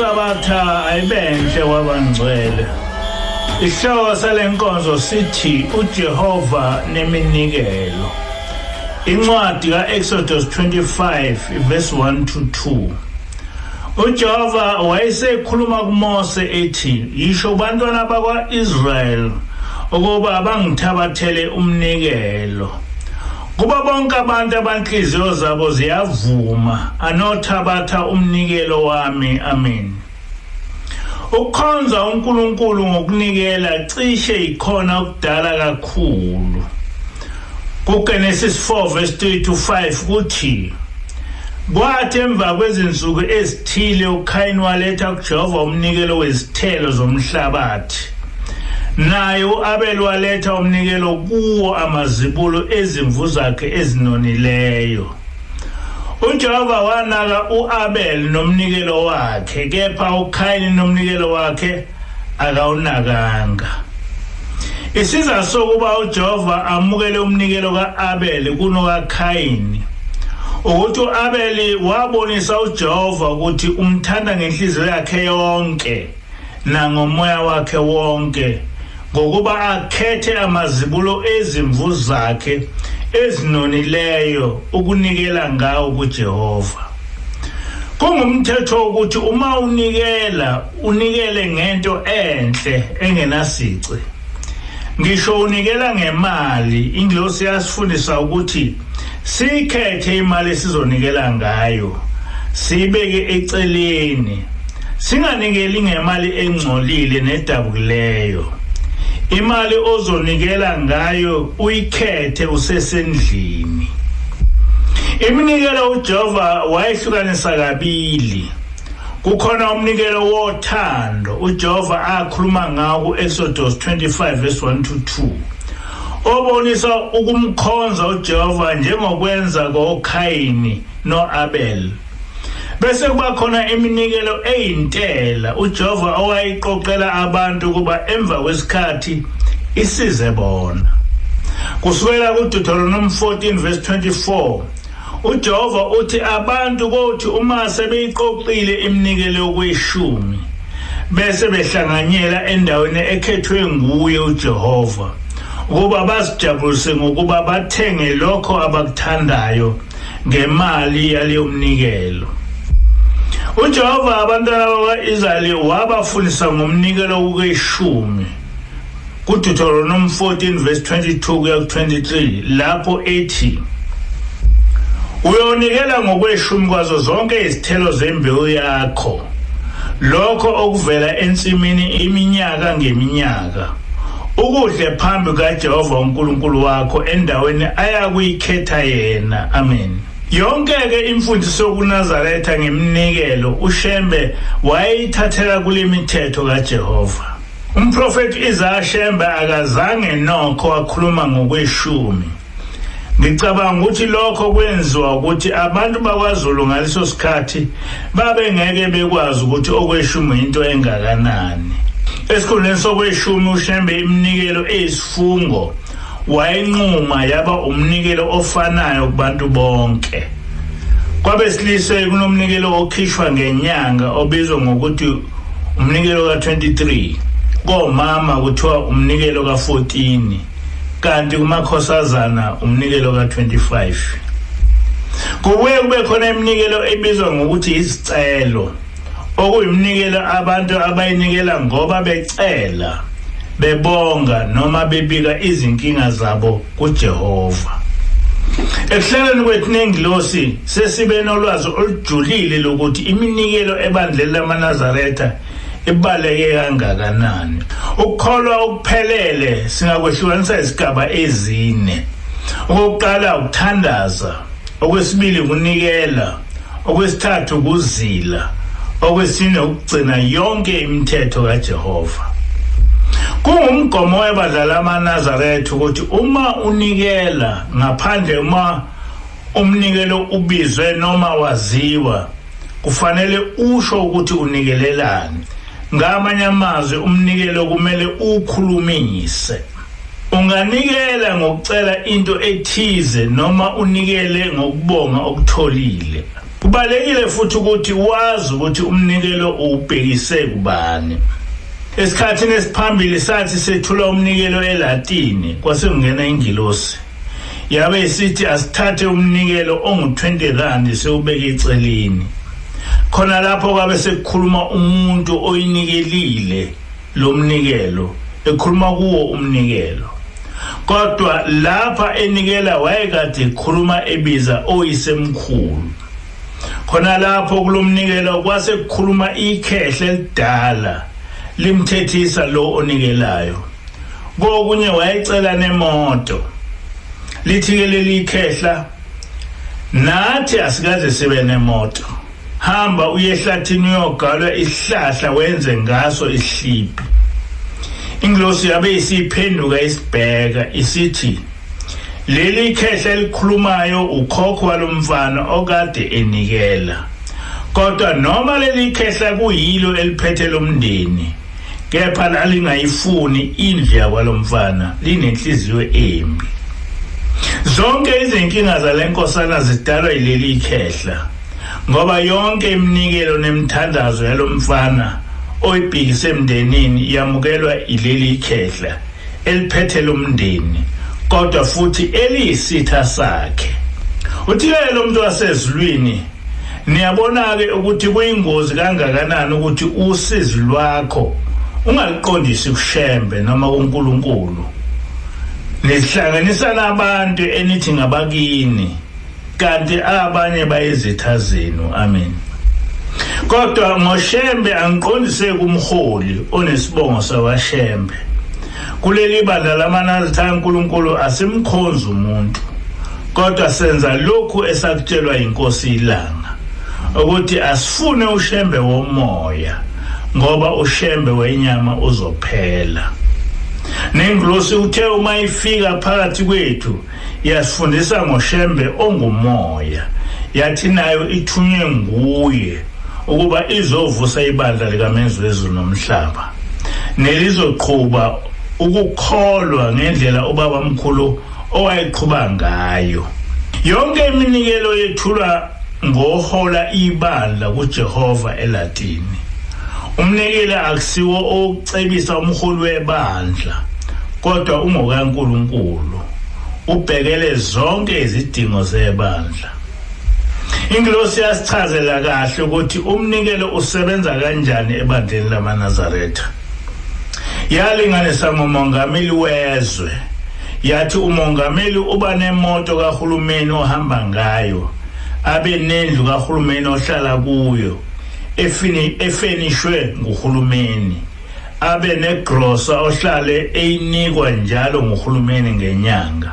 Sabatha ayibenhle wabangcwele. Isihloko salenkonzo sithi uJehova neminikelo. Incwadi kaExodus 25 verse 1 to 2. uJehova wayesekhuluma kuMose ethi, "Yisho kubantwana bakwaIsrael ukuba bangithabathele umnikelo." Kuba bonke abantu abanhliziyo zabo ziyavuma anothabatha umnikelo wami. Amen. Ukukhonza uNkulunkulu ngokunikela cishe ikhona okudala kakhulu. KuGenesis 4 verse 3 to 5 kuthi kwathi emva kwezinsuku ezithile uKhayini waletha kuJehova umnikelo wezithelo zomhlabathi. Naye uAbel waletha umnikelo kuwo amazibulo ezimvu zakhe ezinonileyo. uJehova wanaka uAbel nomnikelo wakhe, kepha uKhayini nomnikelo wakhe akawunakanga. Isizathu sokuba uJehova amukele umnikelo kaAbel kunokaKhayini ukuthi uAbel wabonisa uJehova ukuthi umthanda ngenhliziyo yakhe yonke nangomoya wakhe wonke ngokuba akhethe amazibulo ezimvu zakhe ezinonileyo ukunikela ngawo kuJehova. Kungumthetho ukuthi uma unikela unikele ngento enhle engenasici. Ngisho unikela ngemali, ingilosi yasifundisa ukuthi sikhethe imali esizonikela ngayo, siyibeke eceleni, singanikeli ngemali engcolile nedabukileyo. Imali ozonikela ngayo uyikhethe usesendlini. Iminikelo uJehova wayehlukanisa kabili. Kukhona umnikelo wothando uJehova akhuluma ngawo ku-Exodus 25 verse 1 to 2 obonisa ukumkhonza uJehova njengokwenza koKhayini noAbel. Bese kuba khona iminikelo eyintela uJehova owayiqoqela abantu ukuba emva kwesikhathi isize bona. Kusukela kuDeuteronomy 14 verse 24 uJehova uthi abantu kothi uma sebeyiqoqile iminikelo yokweshumi bese behlanganyela endaweni ekhethwe nguye uJehova ukuba bazijabulise ngokuba bathenge lokho abakuthandayo ngemali yaleyo mnikelo. uJehova abantwana bakwa-Israyeli wabafundisa ngomnikelo wokweshumi kuDeuteronomy 14 verse 22 kuya ku-23 lapho ethi uyonikela ngokweshumi kwazo zonke izithelo zembewu yakho, lokho okuvela ensimini iminyaka ngeminyaka, ukudle phambi kukaJehova uNkulunkulu wakho endaweni ayakuyikhetha yena. Amen. Yonke-ke imfundiso yokuNazaretha ngeminikelo uShembe wayeyithathela kule mithetho kaJehova. Umprofethi Isaya Shembe akazange nokho wakhuluma ngokweshumi. Ngicabanga ukuthi lokho kwenziwa ukuthi abantu bakwaZulu ngaleso sikhathi babengeke bekwazi ukuthi okweshumi into engakanani. Esikhundleni sokweshumi uShembe iminikelo eyisifungo wayinquma yaba umnikelo ofanayo kubantu bonke. Kwabesilisa kunomnikelo okhishwa ngenyanga obizwa ngokuthi umnikelo ka-23, komama kuthiwa umnikelo ka-14, kanti kumakhosazana umnikelo ka-25. Kubuye kube khona iminikelo ebizwa ngokuthi izicelo, okuyiminikelo abantu abayinikela ngoba becela, bebonga noma bebika izinkinga zabo kuJehova. Ekuhlaleni kwethu nengilosi sesibe nolwazi olujulile lokuthi iminikelo ebandleni lamaNazaretha ibaluleke kangakanani. Ukukholwa okuphelele singakwehlukanisa izigaba ezine. Okokuqala ukuthandaza, okwesibili ukunikela, okwesithathu ukuzila, okwesine ukugcina yonke imithetho kaJehova. Kungumgomo webandla lamaNazaretha ukuthi uma unikela ngaphandle uma umnikelo ubizwe noma waziwa, kufanele usho ukuthi unikelelani. Ngamanye amazwi umnikelo kumele ukhulumise. Unganikela ngokucela into ethize noma unikele ngokubonga okutholile. Kubalekile futhi ukuthi wazi ukuthi umnikelo uwubhekise kubani. Esikhathini esiphambili sathi sethula umnikelo eLatini, kwase kungena ingilosi. Yabe isithi asithathe umnikelo ongu-20 rand siwubeke eceleni. Khona lapho kwabe sekukhuluma umuntu oyinikelile lo mnikelo, ekhuluma kuwo umnikelo. Kodwa lapha enikela wayekade ekhuluma ebiza oyisemkhulu. Khona lapho kulomnikelo kwase kukhuluma ikhehle elidala limthethisa lo onikelayo. Kokunye wayecela nemoto. Lithi ke leli khehla, nathi asikaze sibe nemoto. Hamba uye ehlathini uyogalwa isihlahla wenze ngaso isihliphi. Ingilosi yabe isiphenduka isibheka isithi, leli khehla elikhulumayo ukhokho walomfana okade enikela. Kodwa noma leli khehla kuyilo eliphethe lomndeni, kepha lalingayifuni indlu yakwalomfana, linenhliziyo embi. Zonke izinkinga zalenkosana zidalwa yileli khehla, ngoba yonke iminikelo nemithandazo yalomfana oyibhekise emndenini yamukelwa ileli khehla eliphethe lomndeni, kodwa futhi eliyisitha sakhe. Uthi-ke lo muntu wasezulwini, niyabona-ke ukuthi kuyingozi kangakanani ukuthi usizi lwakho ungaliqondisi kuShembe noma kuNkulunkulu. Nihlanganisa nabantu enithi ngabakini, kanti abanye bayizitha zenu. Amen. Kodwa ngoShembe angiqondise kumholi onesibongo sakwaShembe. Kuleli bandla lamaNazaretha kaNkulunkulu asimkhonzi umuntu, kodwa senza lokhu esakutshelwa inkosi iLanga, ukuthi asifune uShembe womoya, ngoba uShembe wenyama uzophela. Nengilosi uthe uma ifika phakathi kwethu yasifundisa ngoShembe ongumoya, yathi nayo ithunywe nguye ukuba izovusa ibandla likaMenzi wezulu nomhlaba, nelizoqhuba ukukholwa ngendlela ubaba mkhulu owayeqhuba ngayo. Yonke iminikelo yethulwa ngohola ibandla kuJehova eLatini. Umnikelo akusiwo owokucebisa umholi webandla, kodwa ungokaNkulunkulu, ubhekele zonke izidingo zebandla. Ingilosi yasichazela kahle ukuthi umnikelo usebenza kanjani ebandleni lamaNazaretha. Yalinganisa ngomongameli wezwe, yathi umongameli uba nemoto kahulumeni ohamba ngayo, abe nendlu kahulumeni ohlala kuyo efenishwe nguhulumeni, abe negrosa ohlale eyinikwa njalo nguhulumeni ngenyanga,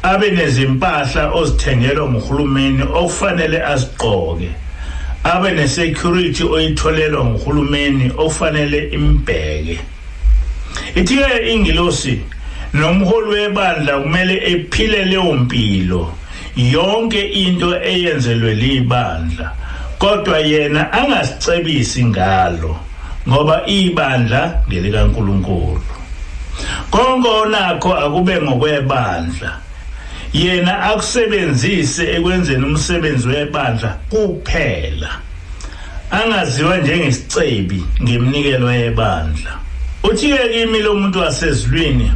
abe nezimpahla ozithengelwa nguhulumeni okufanele azigqoke, abe nesecurity oyitholelwa nguhulumeni okufanele imbheke. Ithi-ke ingilosi, nomholi webandla kumele ephile leyo mpilo, yonke into eyenzelwe libandla, kodwa yena angasicebisi ngalo, ngoba ibandla ngelikaNkulunkulu. Konke onakho akube ngokwebandla, yena akusebenzise ekwenzeni umsebenzi webandla kuphela, angaziwa njengesicebi ngeminikelo yebandla. Uthi-ke kimi lo muntu wasezulwini,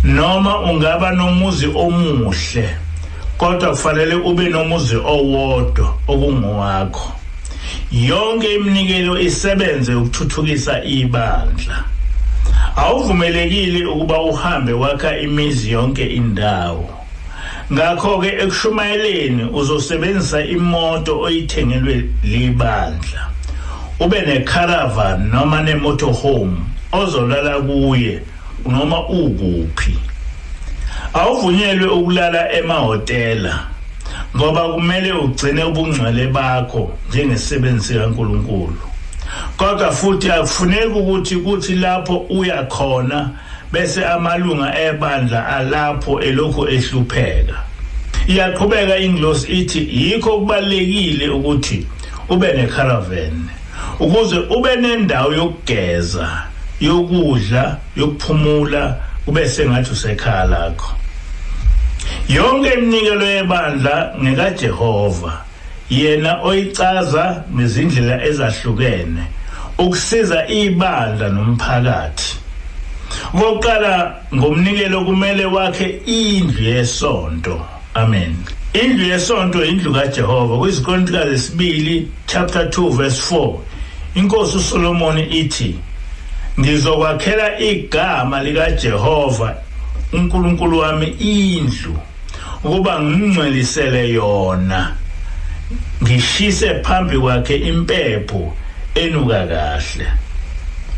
noma ungaba nomuzi omuhle, kodwa kufanele ube nomuzi owodwa okungowakho. Yonke iminikelo isebenze ukuthuthukisa ibandla. Awuvumelekile ukuba uhambe wakha imizi yonke indawo. Ngakho-ke ekushumayeleni uzosebenzisa imoto oyithengelwe libandla, ube necaravan noma nemotorhome ozolala kuye noma ukuphi. Awuvunyelwe ukulala emahhotela, ngoba kumele ugcine ubungcwele bakho njengesisebenzi sikaNkulunkulu. Kodwa futhi akufuneki ukuthi kuthi lapho uya khona bese amalunga ebandla alapho elokhu ehlupheka. Iyaqhubeka ingilosi ithi yikho kubalulekile ukuthi ube necaravan ukuze ube nendawo yokugeza, yokudla, yokuphumula, kube sengathi usekhaya lakho. Yonke iminikelo yebandla ngekaJehova, yena oyicaza ngezindlela ezahlukene ukusiza ibandla nomphakathi. Okokuqala, ngomnikelo kumele wakhe indlu yesonto. Amen. Indlu yesonto indlu kaJehova. KwiziKronika zesibili chapter 2 verse 4, inkosi uSolomon ithi, ngizokwakhela igama likaJehova uNkulunkulu wami indlu ukuba ngingcwelisele yona, ngishise phambi kwakhe impepho enuka kahle.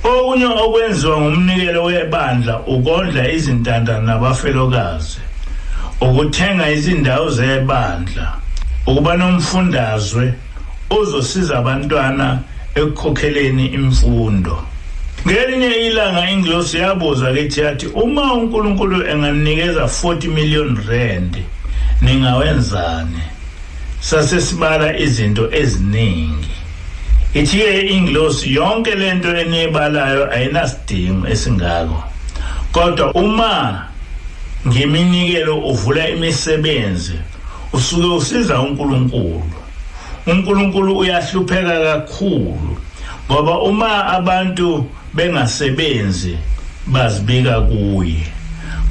Okunye okwenziwa ngumnikelo webandla ukondla izintandane nabafelokazi, ukuthenga izindawo zebandla, ukuba nomfundazwe ozosiza abantwana ekukhokheleni imfundo. Ngelinye ilanga ingilosi yabuza kithi yathi, uma uNkulunkulu enganikeza 40 million rand ningawenzani? Sase sibala izinto eziningi. Ithi-ke ingilosi, yonke lento eniyibalayo ayinasidingo esingako, kodwa uma ngeminikelo uvula imisebenzi usuke usiza uNkulunkulu. uNkulunkulu uyahlupheka kakhulu ngoba uma abantu bengasebenzi bazibika kuye,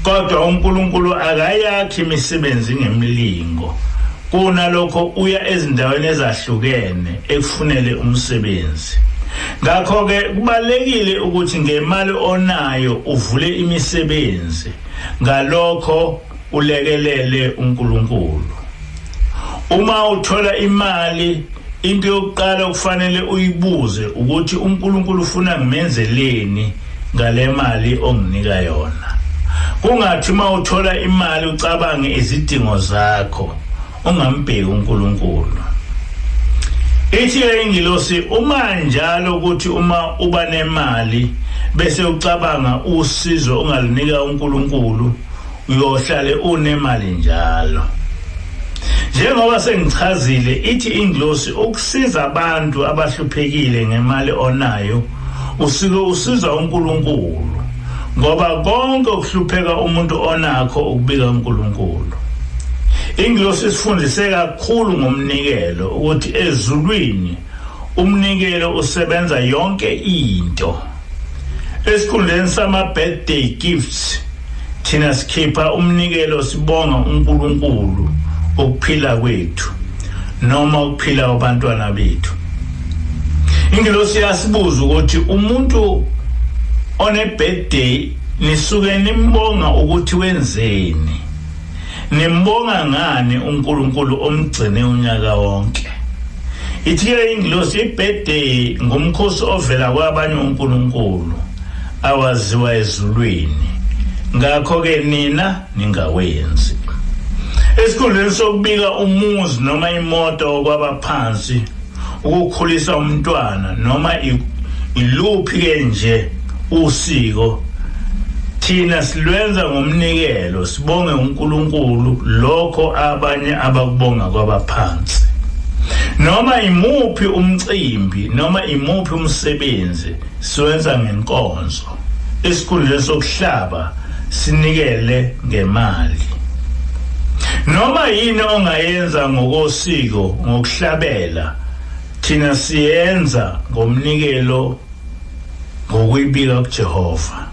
kodwa uNkulunkulu akayakhi imisebenzi ngemlingo. Kunalokho uya ezindaweni ezahlukene ekufunele umsebenzi. Ngakho-ke kubalulekile ukuthi ngemali onayo uvule imisebenzi, ngalokho ulekelele uNkulunkulu. Uma uthola imali, into yokuqala okufanele uyibuze ukuthi uNkulunkulu ufuna ngimenzeleni ngale mali onginika yona. Kungathi uma uthola imali ucabange izidingo zakho, ungambheki uNkulunkulu. Ithi-ke ingilosi, uma njalo ukuthi uma uba nemali bese ucabanga usizo ongalunika uNkulunkulu, uyohlale unemali njalo. Njengoba sengichazile, ithi ingilosi ukusiza abantu abahluphekile ngemali onayo usuke usiza uNkulunkulu, ngoba konke okuhlupheka umuntu onakho ukubika uNkulunkulu. Ingilosi isifundise kakhulu ngomnikelo ukuthi ezulwini umnikelo usebenza yonke into. Esikhundleni sama birthday gifts, thina sikhipha umnikelo sibonga uNkulunkulu ukuphila kwethu noma ukuphila kwabantwana bethu. Ingilosi yasibuza ukuthi umuntu one birthday nisuke nimbonga ukuthi wenzeni? Nimbonga ngani uNkulunkulu omgcine unyaka wonke? Ithi-ke ingilosi, i-birthday ngumkhosi ovela kwabanye uNkulunkulu awaziwa ezulwini, ngakho-ke nina ningawenzi. Esikhundleni sokubika umuzi noma imoto kwabaphansi, ukukhulisa umntwana noma iluphi-ke nje usiko, thina silwenza ngomnikelo sibonge uNkulunkulu lokho abanye abakubonga kwabaphansi. Noma imuphi umcimbi noma imuphi umsebenzi siwenza ngenkonzo, esikhundleni sokuhlaba sinikele ngemali. Noma yini ongayenza ngokosiko ngokuhlabela, thina siyenza ngomnikelo ngokuyibika kuJehova.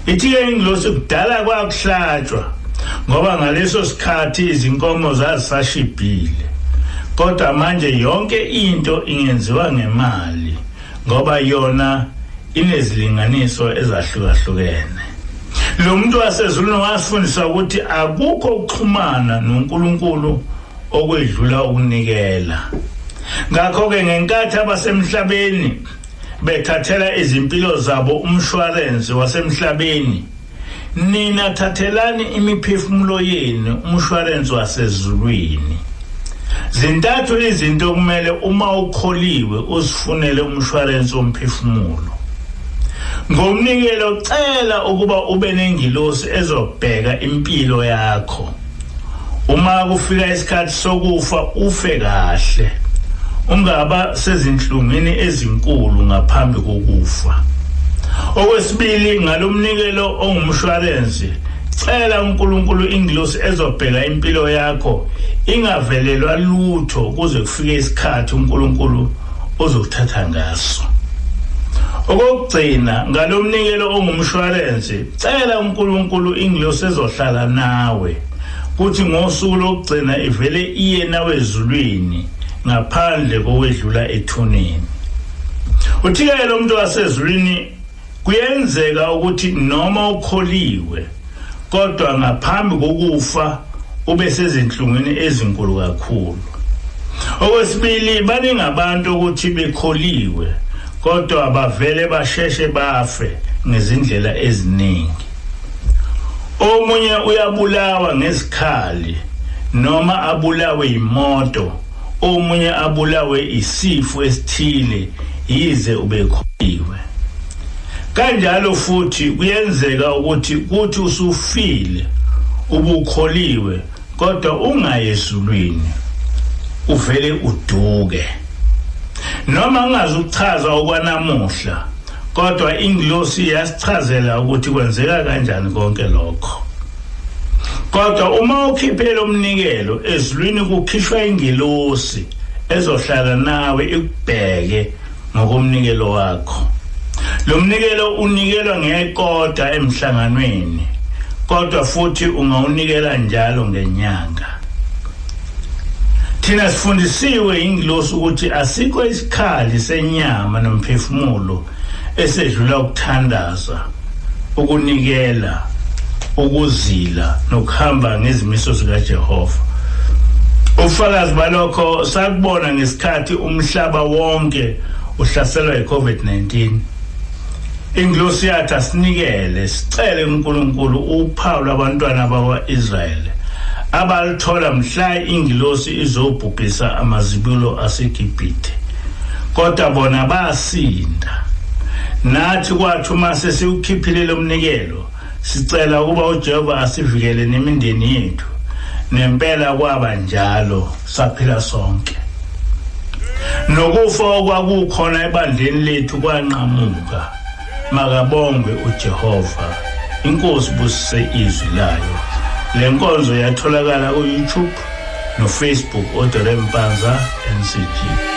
Ithi-ke ingilosi, kudala kwakuhlatshwa ngoba ngaleso sikhathi izinkomo zazisashibhile, kodwa manje yonke into ingenziwa ngemali ngoba yona inezilinganiso ezahlukahlukene. Lo muntu wasezulwini wasifundisa ukuthi akukho ukuxhumana noNkulunkulu okwedlula ukunikela. Ngakho-ke ngenkathi abasemhlabeni bethathela izimpilo zabo umshwarensi wasemhlabeni, nina thathelani imiphefumulo yenu umshwarensi wasezulwini. Zintathu izinto okumele uma ukholiwe uzifunele umshwarensi womphefumulo. Ngomnikelo cela ukuba ube nengilosi ezobheka impilo yakho. Uma kufika isikhathi sokufa ufe kahle, ungaba sezinhlungwini ezinkulu ngaphambi kokufa. Okwesibili, ngalomnikelo ongumshwarensi, Cela uNkulunkulu ingilosi ezobheka impilo yakho ingavelelwa lutho kuze kufike isikhathi uNkulunkulu ozokuthatha ngaso. Okokugcina, ngalomnikelo ongumshwalense, cela uNkulunkulu ingilosi ezohlala nawe kuthi ngosuku lokugcina ivele iye nawe ezulwini ngaphandle kokwedlula ethuneni. Uthike lo muntu wasezulwini kuyenzeka ukuthi noma ukholiwe kodwa ngaphambi kokufa ube sezinhlungwini ezinkulu kakhulu. Okwesibili, baningi abantu ukuthi bekholiwe kodwa bavele basheshe bafe ngezindlela eziningi. Omunye uyabulawa ngezikhali noma abulawe imoto, omunye abulawe isifo esithile yize ubekholiwe. Kanjalo futhi kuyenzeka ukuthi kuthi usufile ubukholiwe kodwa ungayi ezulwini, uvele uduke. Noma ngingazukuchaza okwanamuhla, kodwa ingilosi yasichazela ukuthi kwenzeka kanjani konke lokho. Kodwa uma ukhiphela umnikelo ezulwini, kukhishwa ingilosi ezohlala nawe ikubheke ngokomnikelo wakho. Lo mnikelo unikelwa ngekota emhlanganweni, kodwa futhi ungawunikela njalo ngenyanga. Thina sifundisiwe ingilosi ukuthi asikho isikhali senyama nomphefumulo esedlula ukuthandaza, ukunikela, ukuzila nokuhamba ngezimiso zikaJehova. Ubufakazi balokho sakubona ngesikhathi umhlaba wonke uhlaselwa yi-COVID-19. Ingilosi yathi asinikele, sicele uNkulunkulu uphawu lwabantwana bakwa-Israyeli abalithola mhla ingilosi izobhubhisa amazibulo aseGibhithe, kodwa bona basinda. Nathi kwathi uma sesiwukhiphile lo mnikelo, sicela ukuba uJehova asivikele nemindeni yethu. Nempela kwaba njalo, saphila sonke. Nokufa okwakukhona ebandleni lethu kwanqamuka. Makabongwe uJehova. Inkosi busise izwi layo. Le nkonzo yatholakala ku-YouTube no-Facebook oDore Mpanza NCG.